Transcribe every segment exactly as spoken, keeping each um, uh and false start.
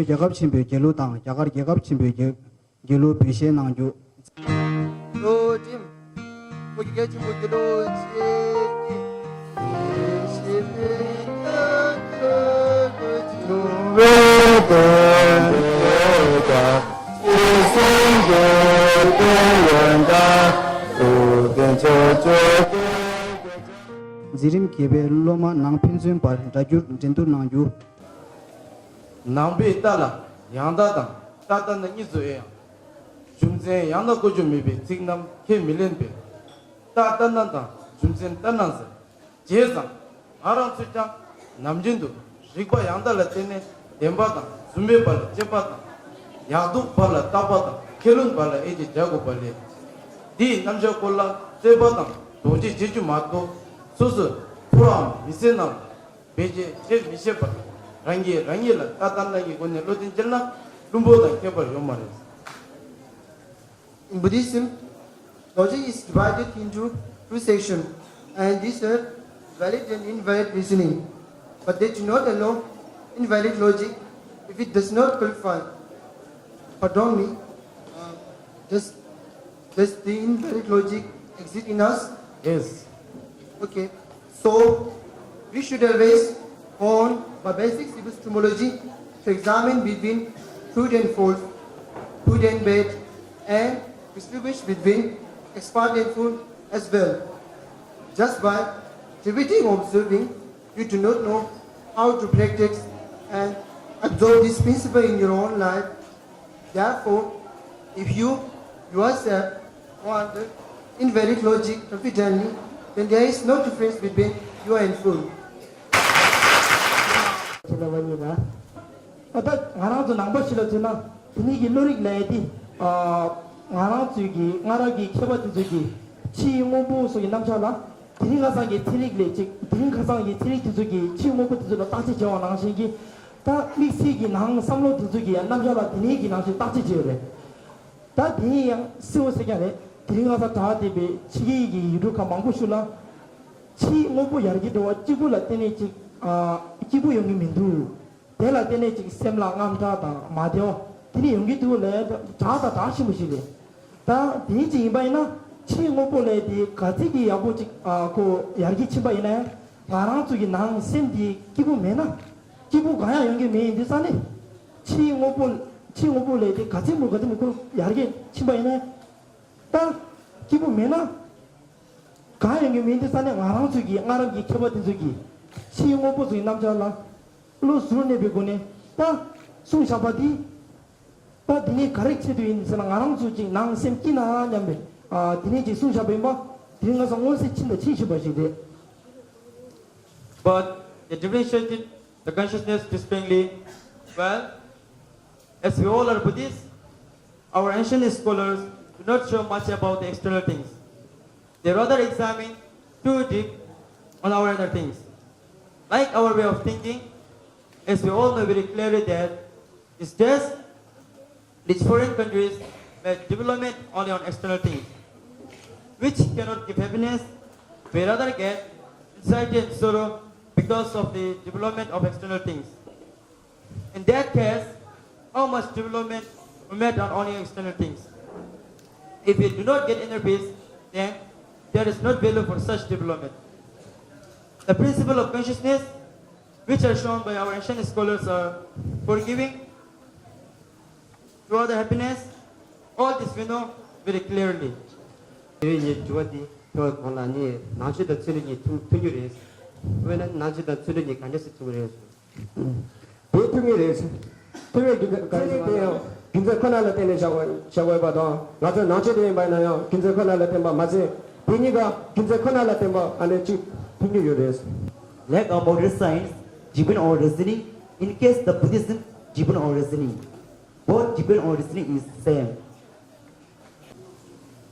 རྒྱལ་ཁབ་ཆེན་པོའི་རྒྱལ་གླུ་དང་རྒྱ་གར་རྒྱལ་ཁབ་ཆེན་པོའི་རྒྱལ་རྒྱལ་གླུ་འབུལ་བཞེས་གནང་རྒྱུ། ལོ་ཁྲིམས། བོད་ཀྱི་རྒྱལ་ཆེན་པོའི་རྒྱལ་གླུ་ཆེ་འཛིན་རིམ་བརྒྱད་པའི་སློབ་མ་ནང་ཕན་ཚུན་བར་སྒྲ་སྒྱུར་འགྲན་བསྡུར་གནང་རྒྱུ། ནང་པའི་རྟ་ལ་ཡང་དག་དང་ཏ་ཏ་ན་གཉིས་སུ་དབྱེ་ཡང་། རྒྱུ་མཚན་ཡང་དག་བཀོལ་རྒྱུ་མེད་པའི་ཚིག་རྣམས་ཁས་མི་ལེན་པས། ཏ་ཏ་ན་དང་རྒྱུ་མཚན་ཏ་ན་ཟེར། བྱས་ཙང་ང་རང་ཚོས་ཀྱང་ནམ་རྒྱུན་དུ་རིགས་པ་ཡང་དག་ལ་བརྟེན་ནས་བདེན་པ་དང་རྫུན་པའི་བར་ལ་དཔྱད་པ་དང་། ཡག་སྡུག་བར་ལ་བརྟག་པ་དང་ཁས་ལེན་བར་ལ་དབྱེ་འབྱེད་བྱ་དགོས་པ་ལས། འདིའི་རྣམ་གཞག་སྐོར་ལ་རྩོད་པ་དང་དོགས་གཅོད་བྱེད་རྒྱུ་མ་གཏོགས། སོ་སོའི་ཕོ་བྲང་མི་ཚེ་ནང་ལ་བེད་སྤྱོད་བྱེད་མི་ཤེས་པར། རང་གིས་རང་ཉིད་ལ་ཏ་ཏ་ན་གི་སྒོ་ནས་བློ་གཏད་བསྐྱལ་ན་བླུན་པོ་དང་ཁྱད་པར་ཡོད་མ་རེད། In Buddhism, logic is divided into two sections, and these are valid and invalid reasoning. But they do not allow invalid logic if it does not qualify. Pardon me, uh, does, does the invalid logic exist in us? Yes. Okay. So, we should always hone our basic epistemology to examine between truth and false, good and bad, and distinguish between expert and fool as well. Just by repeating, observing, you do not know how to practice and absorb this principle in your own life. Therefore, if you yourself want invalid logic confidently, then there is no difference between you and fool. ཕྱི་ལ་བ་ཉིད་ལ། ཨ་ད་ང་རང་ཚོ་ནང་པ་ཞིག་ལ་མཚོན་ན། དེ་ཉིད་ཀྱི་བློ་རིག་ལས་དེ། ཨ་ང་རང་ཚོའི་གི་སྔ་རབས་ཀྱི་མཁས་པ་དེ་ཚོས་ཀྱི་ཕྱིའི་དངོས་པོ་སོགས་ཀྱི་རྣམ་གཞག་ལ། དེ་རིང་ཁ་སང་གི་ཚན་རིག་ལས་ཅིག་དེ་རིང་ཁ་སང་གི་ཚན་རིག་དེ་ཚོས་ཀྱི་ཕྱིའི་དངོས་པོ་དེ་ཚོ་ལ་བརྟག་དཔྱད་བྱས་པ་ནང་བཞིན་གྱི། ད་དམིགས་བསལ་གྱི་ནང་བསམ་བློ་དེ་ཚོ་གི་རྣམ་གཞག་ལ་དེ་ནས་ཀྱི་ནང་བཞིན་བརྟག་དཔྱད་བྱས་ཡོད་རེད། ད་དེ་ཡང་གསལ་བོ་གསལ་རྐྱང་རེད། དེ་རིང་ང་ཚོ་གྲགས་བསྡད་པའི་ཕྱི་རྒྱལ་གྱི་ཡུལ་གྲུ་ཁག་མང་པོ་ཞིག་ལ། ཕྱིའི་དངོས་པོ་ཡར་རྒྱས་འགྲོ་བ་གཅིག་པུ་ལ་བརྟེན་ནས་ཅིག་ཨ་སྐྱིད་པོ་ཡོང་གི་མི་འདུག་དེ་ལ་བརྟེན་ནས་ཅིག་སེམས་ལ་དངངས་སྐྲག་དང་མ་བདེ་བ་དེ་འདྲ་ཡོང་གི་འདུག་ལབ་ཡ་གྲགས་དང་གྲགས་ཆེན་པོ་ཞིག་རེད། ད་དེ་ཅིག་ཡིན་པ་ཡིན་ན། ཕྱིའི་དངོས་པོ་ལས་དེ་ག་ཚད་ཀྱི་ཡག་པོ་ཅིག་ཨ་ཁོ་ཡར་རྒྱས་ཕྱིན་པ་ཡིན་ན་ཡང་། ང་རང་ཚོ་གི་ནང་སེམས་དེ་སྐྱིད་པོ་མེད་ན། སྐྱིད་པོ་གང་ཡང་ཡོང་གི་མེད་ཡིན་དུས་ཙང་ནས། ཕྱིའི་དངོས་པོ། ཕྱིའི་དངོས་པོ་ལས་དེ་ག་ཚད་མོ་ག་ཚད་མོ་ཁོ་ཡར་རྒྱས་ཕྱིན་པ་ཡིན་ན། ད་སྐྱིད་པོ་མེད་ན། གང་ཡོང་གི་མེད་དུས་ཙང་ནས་ང་རང་ཚོ་གི་སྔ་རབས་ཀྱི་མཁས་པ་དེ་ཚོ་གིས་ཕྱིའི་དངོས་པོ་ཚོའི་རྣམ་གཞག་ལ་བློ་གཟུར་གནས་པའི་སྒོ་ནས་ད་གསུངས་བཞག་པ་དེ། ད་དེ་ནས་ག་རེ་ཆེད་དུ་ཡིན་ཟེར་ན། ང་རང་ཚོ་ཅིག་ནང་སེམས་སྐྱིད་ན་སྙམ་པའི་ཨ་དེ་ནས་ཅིག་གསུངས་བཞག་པ་ཡིན་པ། དེ་རིང་ང་ཚོ་མངོན་གསལ་ཕྱིན་དང་ཕྱིན་བཞིན་པ་ཞིག་རེད། But the differentiated the consciousness distinctly. Well, as we all are Buddhists, our ancient scholars do not show much about the external things. They rather examine too deep on our inner things. Like our way of thinking, as we all know very clearly that it's just rich foreign countries may development only on external things, which cannot give happiness, we rather get anxiety and sorrow because of the development of external things. In that case, how much development we made on only external things? If we do not get inner peace, then there is no value for such development. The principle of consciousness, which are shown by our ancient scholars, are forgiving, to other happiness, all this we know very clearly. དེ་བས་ངས་དྲི་བ་འདི་ཐོས་གོང་ལ་ནི་ནང་ཆོས་དང་ཚུལ་གཉིས་མཐུན་མཐུན་རྒྱུ་རེད། དཔེར་ན་ནང་ཆོས་དང་ཚུལ་གཉིས་ག་འདྲ་སེ་མཐུན་གྱི་རེད། དེ་མཐུན་གྱི་རེད། དེ་བས་རྒྱུ་མཚན་ག་རེ་ཟེར་ན། ཚུལ་གཉིས་དེ་ཡང་རྒྱུ་མཚན་ཁོ་ན་ལ་བརྟེན་ནས་བཞག་པ་བཞག་པ་ཡིན་པ་དང་། ང་ཚོ་ནང་ཆོས་དེ་ཡིན་པ་ཡིན་ན་ཡང་རྒྱུ་མཚན་ཁོ་ན་ལ་བརྟེན་པ་མ་ཟད། དེ་གཉིས་ཀ་རྒྱུ་མཚན་ཁོ་ན་ལ་བརྟེན་པ་ཨ་ནི་གཅིག་མཐུན་གྱི་ཡོད་རེད། Like our modern science depend on reasoning, in case the Buddhism depend on reasoning. Both depend on reasoning is same.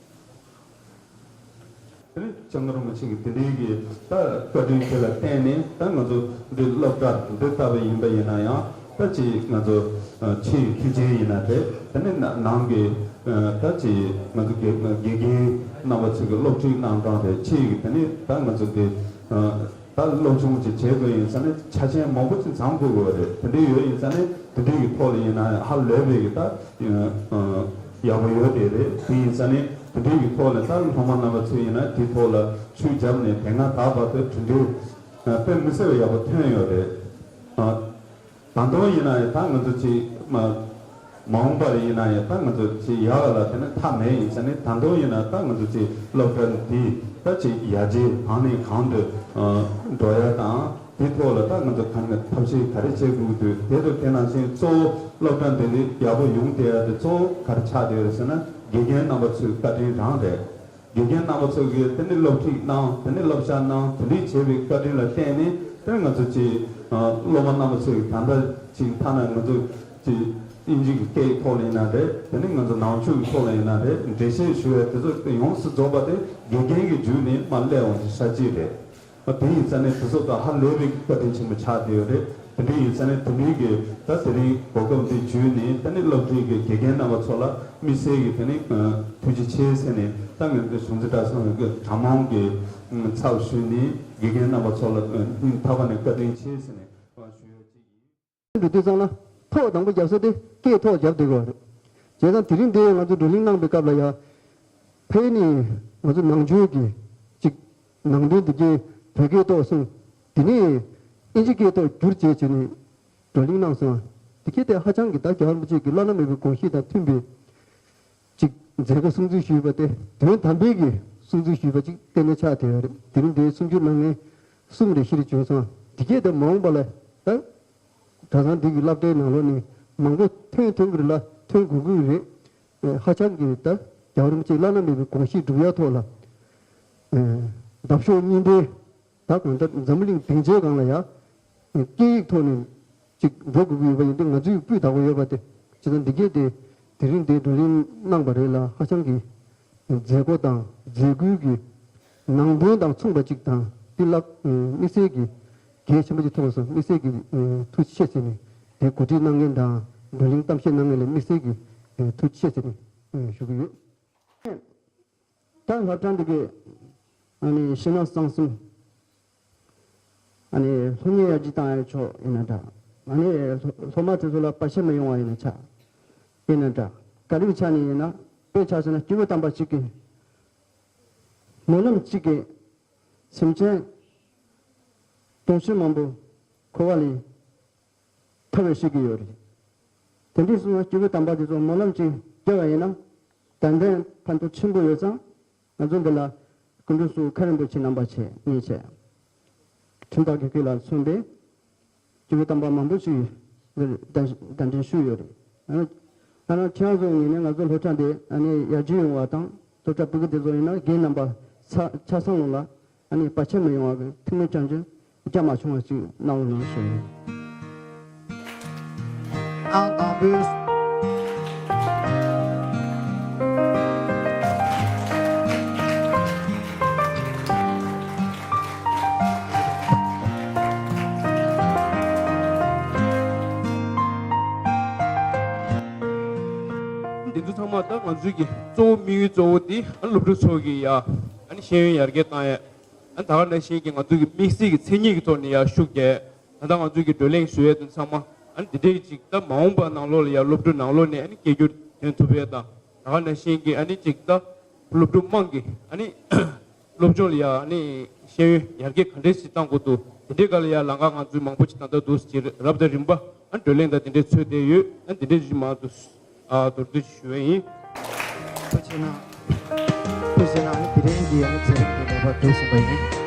དེ་ནས་སྐྱབས་མགོན་རིན་པོ་ཆེ་གིས་དེ་འདྲའི་གི་ད་བཀའ་དྲིན་དེ་ལ་བརྟེན་ནས་ད་ང་ཚོ་འདི་སློབ་གྲྭ་འདི་ལྟ་བུ་ཡིན་པ་ཡིན་ན་ཡང་། ད་ཅིག་ང་ཚོ་ཆོས་ཀྱི་མཐུན་རྐྱེན་ཡིན་ན་འདྲ། དེ་ནས་ནང་གི་ད་ཅིག་ང་ཚོ་དགེ་དགེ་རྒན་རྣམ་པ་ཚོ་གི་སློབ་ཁྲིད་གནང་སྟངས་རེད། ཆོས་ཀྱི་དེ་ནས་ད་ང་ཚོ་གི་ད་སློབ་སྦྱོང་ཅིག་བྱེད་དགོས་ཡིན་ཙང་ནས་ཆ་རྐྱེན་མང་པོ་ཅིག་ཚང་དགོས་ཀྱི་ཡོད་རེད། དེ་འདྲ་ཡོད་ཡིན་ཙང་ནས་དེ་འདྲའི་གི་ཐོག་ལ་ཡིན་ན་ཧ་ལས་པའི་གི་ད་ཡག་པོ་ཡོད་དེ་རེད། དེ་ཡིན་ཙང་ནས་དེ་འདྲའི་གི་ཐོག་ལ་ད་སློབ་མ་རྣམ་པ་ཚོས་ཡིན་ན་དེའི་ཐོག་ལ་ཤུགས་བརྒྱབ་ནས་དེ་སྔ་ད་བར་དུ་གྲུབ་འབྲས་དཔེ་མི་སྲིད་པ་ཡག་པོ་ཐོན་ཡོད་རེད། ད་དུང་ཡིན་ན་ཡང་ད་ང་ཚོ་ཅིག་མ་མ་འོངས་པར་ཡིན་ན་ཡང་ད་ང་ཚོ་ཅིག་ཡག་ལ་དེ་ནི་མཐའ་མེད་ཡིན་ཙང་ནི། ད་དུང་ཡིན་ན་ད་ང་ཚོ་ཅིག་སློབ་གྲྭ་འདི་ད་ཅིག་ཡར་རྒྱས་གང་ནས་གང་དུ་འགྲོ་ཡ་དང་། དེ་ཐོག་ལ་ད་ང་ཚོ་གང་ནས་ཐབས་ཤེས་ག་རེ་བྱེད་དགོས་ཀྱི་འདུག་དེ་དང་དེ་ནང་བཞིན་གཙོ་བོ་སློབ་གྲྭ་འདི་ནི་ཡག་པོ་ཡོང་བསྡད་ཡ་དེ་གཙོ་བོ་ག་རེ་ཆགས་བསྡད་ཡོད་རེད་ཟེར་ན། དགེ་རྒན་རྣམ་པ་ཚོའི་བཀའ་དྲིན་རང་རེད། དགེ་རྒན་རྣམ་པ་ཚོ་གིས་དེ་ནི་སློབ་ཁྲིད་གནང་། དེ་ནི་བསླབ་བྱ་གནང་། དེ་འདྲའི་བྱས་པའི་བཀའ་དྲིན་ལ་བརྟེན་ནས་དེ་ནི་ང་ཚོ་ཅིག་སློབ་མ་རྣམ་པ་ཚོ་གིས་ད་ལྟ་ཅིག་ཐ་ན་ང་ཚོ་ཅིག་དབྱིན་ཇི་གི་སྐད་ཐོག་ལ་ཡིན་ན་རེད། དེ་ནི་ང་ཚོ་ནང་ཆོས་ཀྱི་ཐོག་ལ་ཡིན་ན་རེད། འགྲེལ་བཤད་ཞུ་བའི་དེ་ཚོ་ཡོངས་སུ་རྫོགས་པ་དེ་དགེ་རྒན་གྱིས་བརྒྱུད་ནས་མར་སླེབས་འོང་དེ་ཤ་གཅིག་རེད། དེ་ཡིན་ཙང་ནས་དེ་ཚོ་དང་ཧ་ལས་པའི་བཀའ་དྲིན་ཆེན་པོ་ཆགས་བསྡད་ཡོད་རེད། དེ་འདྲ་ཡིན་ཙང་ནས་དེ་འདྲའི་གི་ད་དེ་རིང་གོ་སྐབས་འདི་བརྒྱུད་ནས་ད་ནི་སློབ་གྲྭའི་གི་དགེ་རྒན་རྣམ་པ་ཚོ་ལ་དམིགས་བསལ་གྱི་དེ་ནི་ཐུགས་རྗེ་ཆེ་ཟེར་ནས། ད་ངས་འདི་གཞུང་འཛིན་གྲྭ་ཚང་གི་གྲྭ་མང་གི་ཚབ་ཞུས་ནས་དགེ་རྒན་རྣམ་པ་ཚོ་ལ་སྙིང་ཐག་པ་ནས་བཀའ་དྲིན་ཆེ་ཟེར་ནས་ཞུ་ཡ་གཅིག་ཡིན། འགྲོ་དུས་ཙང་ལ་ཐོག་དང་པོ་རྒྱབ་ས་དེ་སྐད་ཐོག་རྒྱབ་བསྡད་དགོས་པ་རེད། བྱས་ཙང་དེ་རིང་འདི་ང་ཚོ་བགྲོ་གླེང་གནང་པའི་སྐབས་ལ་ཡ། ཕ་ནི་ང་ཚོ་ནང་ཆོས་ཀྱི་ཅིག་ནང་དོན་འདི་གའི་བོད་སྐད་ཐོག་གསུངས། དེ་ནས་ཨིན་ཇི་སྐད་ཐོག་བསྒྱུར་བྱས་བྱས་ནས་བགྲོ་གླེང་གནང་སོང་། དེ་གའི་དེ་ཧ་ཅང་གི་ད་རྒྱལ་བ་རིན་པོ་ཆེ་གི་བླ་ན་མེད་པའི་དགོངས་གཞི་དང་མཐུན་པའི་ཅིག་མཛད་སྒོ་སྲུང་བརྩི་ཞུས་པ་དེ་དོན་དམ་པའི་གི་སྲུང་བརྩི་ཞུས་པ་ཅིག་གཏན་ནས་ཆགས་བསྡད་ཡོད་རེད། དེ་རིང་འདིའི་གསུང་སྒྱུར་གནང་མཁན་གསུམ་རེ་བཞི་རེ་བྱུང་སོང་། དེ་གས་དེ་མ་འོངས་པ་ལ་ད་གྲྭ་ཚང་འདི་གི་སློབ་གྲྭའི་ནང་ལོགས་ནས་མང་པོ་ཐོན་ཐོན་གི་རེད་ལ་ཐོན་དགོས་ཀྱི་རེད། ཧ་ཅང་གི་ད་རྒྱལ་བ་རིན་པོ་ཆེ་བླ་ན་མེད་པའི་དགོངས་གཞི་སྒྲུབ་ཡ་ཐོག་ལ་འདབ་གཤོག་གཉིས་ལྡན། ད་གང་ལྟར་འཛམ་བུ་གླིང་སྡིངས་ཆའི་སྒང་ལ་ཡ་སྐད་ཡིག་ཐོག་ནས་ཅིག་འགྲོ་དགོས་ཀྱི་ཡོད་པ་ཡིན་དུས། ང་ཚོའི་སྤུས་དག་པོ་ཡོད་པ་དེ་བྱས་ཙང་འདི་གས་དེ་དེ་རིང་འདིའི་བགྲོ་གླེང་གནང་པ་རེད་ལ། ཧ་ཅང་གི་མཛད་སྒོ་དང་མཛད་ཁུལ་གྱི་ནང་དོན་དང་མཚུངས་པ་ཅིག་དང་། དེ་ལ་དམིགས་བསལ་གྱི་གལ་ཆེན་པོ་ཅིག་མཐོང་སོང་། དམིགས་བསལ་གྱི་ཐུགས་རྗེ་ཆེ་ཟེར་ནས་དེ་གོ་སྒྲིག་གནང་མཁན་དང་བགྲོ་གླེང་གཏམ་བཤད་གནང་མཁན་ལ་དམིགས་བསལ་གྱི་ཐུགས་རྗེ་ཆེ་ཟེར་ནས་ཞུ་གི་ཡོད། ད་སློབ་གྲྭ་འདི་གའི་ཨ་ནི་ཕྱི་ནང་གསང་གསུམ། ཨ་ནི་སློབ་གཉེར་ཡར་རྒྱས་བཏང་ཡ་ཕྱོགས་ཡིན་ན་འདྲ། ཨ་ནི་སློབ་མ་དེ་ཚོ་ལ་བར་ཆད་མི་ཡོང་བ་ཡིན་ན་ཆ་ཡིན་ན་འདྲ། ག་རེ་གི་ཆ་ནས་ཡིན་ན། དཔེ་ཆ་བཞག་ན་སྐྱེས་བུ་དམ་པ་གཅིག་གིས་སྨོན་ལམ་གཅིག་གིས་སེམས་ཅན་དུང་ཕྱུར་མང་པོ་འཁོར་བ་ལས་ཐར་བའི་ཤེས་ཀྱི་ཡོད་རེད། དེ་འདྲ་སོང་ན་སྐྱེས་བུ་དམ་པ་དེ་ཚོ་སྨོན་ལམ་ཅིག་རྒྱག་པ་ཡིན་ན་ཏན་ཏན་ཕན་ཐོགས་ཆེན་པོ་ཡོད་ཙང་། ང་ཚོ་འདི་ལ་སྐུ་མགྲོན་གཙོ་བོ་མཁན་རིན་པོ་ཆེ་རྣམ་པ་བྱས་ངས་བྱས། ཁྲིམས་བདག་དགེ་བསྐོས་ལ་མཚོན་པའི་སྐྱེས་བུ་དམ་པ་མང་པོ་ཞིག་གདན་འདྲེན་ཞུས་ཡོད་རེད། ཨ་ནི་ཁྱེད་རང་ཚོའི་ངོས་ནས་ང་ཚོ་སློབ་གྲྭ་འདི་ཨ་ནི་ཡར་རྒྱས་ཡོང་བ་དང་། སློབ་གྲྭ་ཕྲུ་གུ་དེ་ཚོ་ཡིན་ན་རྒན་རྣམ་པ་ཆ་ཆ་ཚང་ལོ་ལ་ཨ་ནི་བར་ཆད་མི་ཡོང་བ་གི་ཐུགས་སྨོན་སྐྱབས་འཇུག་རྒྱ་མ་ཆུང་བ་ཞིག་གནང་རོགས་གནང་ཞུ་ཡིན། ཨང་དང་པོའི། འདི་ཚོ་ཚང་མ་ད་ང་ཚོའི་གི་གཙོ་བོ་དམིགས་ཡུལ་གཙོ་བོ་འདི་ཨ་སློབ་ཕྲུག་ཚོ་གི་ཡ་ཨ་ནི་ཤེས་ཡོན་ཡར་རྒྱས་བཏང་ཡ། ཨ་ད་ག་ནང་བཞིན་གྱི་ང་ཚོ་གི་དམིགས་བསལ་གྱི་མཚན་ཉིད་ཀྱི་ཐོག་ནས་ཡར་ཤུགས་རྒྱག་ད་ལྟ་ང་ཚོ་གི་བགྲོ་གླེང་ཞུ་ཡས་དེ་ཚང་མ་ཨ་ནི་དེ་འདྲའི་ཅིག་ད་མ་འོངས་པ་ནང་ལོགས་ལ་ཡར་སློབ་ཕྲུག་ནང་ལོགས་ནས་ཨ་ནི་སྐད་སྒྱུར་ཐོན་ཐུབ་ཡས་དང་། ད་ག་ནང་བཞིན་གྱི་ཨ་ནི་ཅིག་ད་སློབ་ཕྲུག་དམངས་ཀྱི་ཨ་ནི་སློབ་སྦྱོང་ལ་ཡ་ཨ་ནི་ཤེས་ཡོན་ཡར་རྒྱས་ག་འདྲས་ཤིག་གཏང་དགོས་འདུག་དེ་འདྲའི་སྒང་ལ་ཡ་ལམ་ཁ་ང་ཚོའི་མང་པོ་ཅིག་ད་ལྟ་འདུག་ཅེས་རབ་དང་རིམ་པ་ཨ་ནི་བགྲོ་གླེང་དང་དེ་འདྲའི་ཚོད་བསྡད་ཡོད། ཨ་ནི་དེ་འདྲའི་ཞུ་མ་འདུག་ཨ་མདོར་བསྡུས་ཞུ་བ་ཡིན། ཐུགས་རྗེ་གནང་། ཐུགས་རྗེ་གནང་། ཨ་ནི་དེ་རིང་གི་ཨ་ནི་མཛད་རིམ་འདི་ངེས་པར་གྲུབ་ཟིན་པ་ཡིན།